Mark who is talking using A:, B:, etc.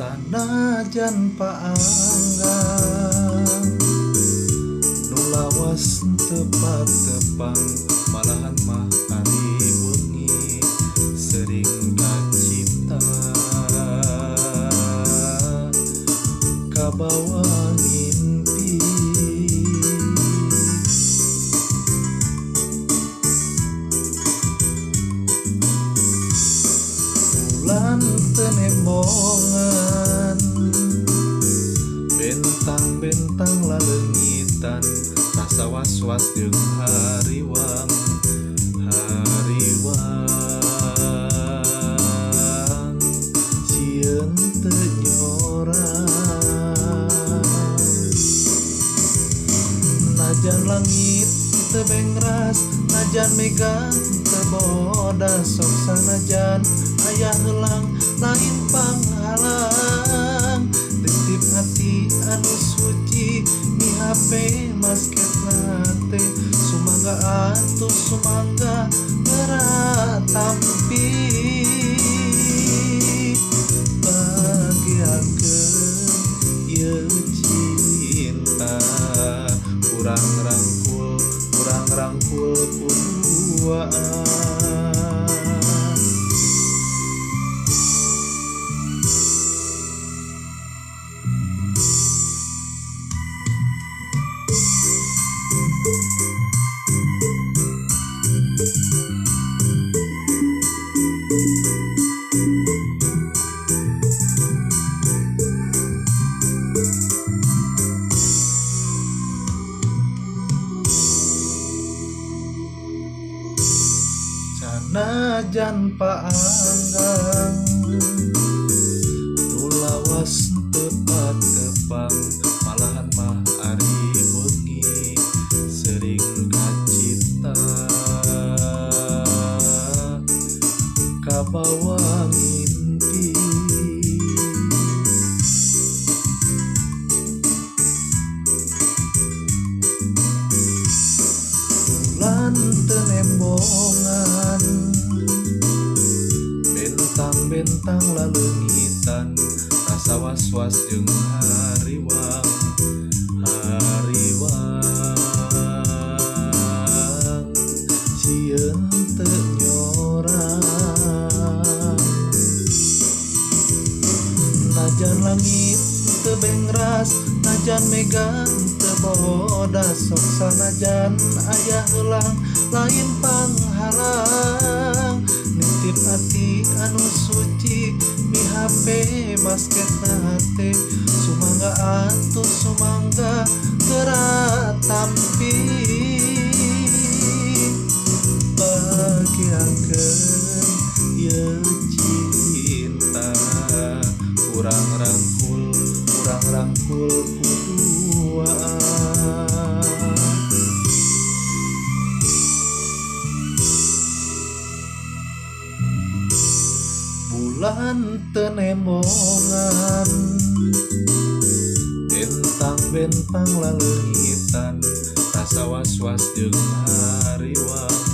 A: Sanajan paanggang nu lawas tepat tepang, malahan mah ari wengi sering kacipta kabawa ngimpi. Bulan teu nembongan, bentang-bentang laleungitan, rasa was-was jeung hariwang hariwang sieun teu nyorang. Najan langit teu bengras, najan mega teu bodas, sok sanajan aya heulang lain panghalang. Titip hati anu suci mihape masketna teh, sumangga atuh sumangga geura tampi. Bagiakeun ieu cinta, urang rangkul kuduaan. Sanajan paanggang nu lawas tepat tepang, malahan mah ari wengi sering kacipta kabawa ngimpi. Bulan teu nembongan, bentang-bentang laleungitan, rasa was-was jeung hariwang hariwang sieun teu nyorang. Najan langit teu bengras, najan mega teu bodas, sok sanajan aya heulang lain panghalang. Nitip ati anu suci mihape masketna teh, sumangga atuh sumangga geura tampi. Bagiakeun ieu cinta, urang rangkul kuduaan. Bulan teu nembongan, bentang-bentang laleungitan, rasa was-was jeung hariwang.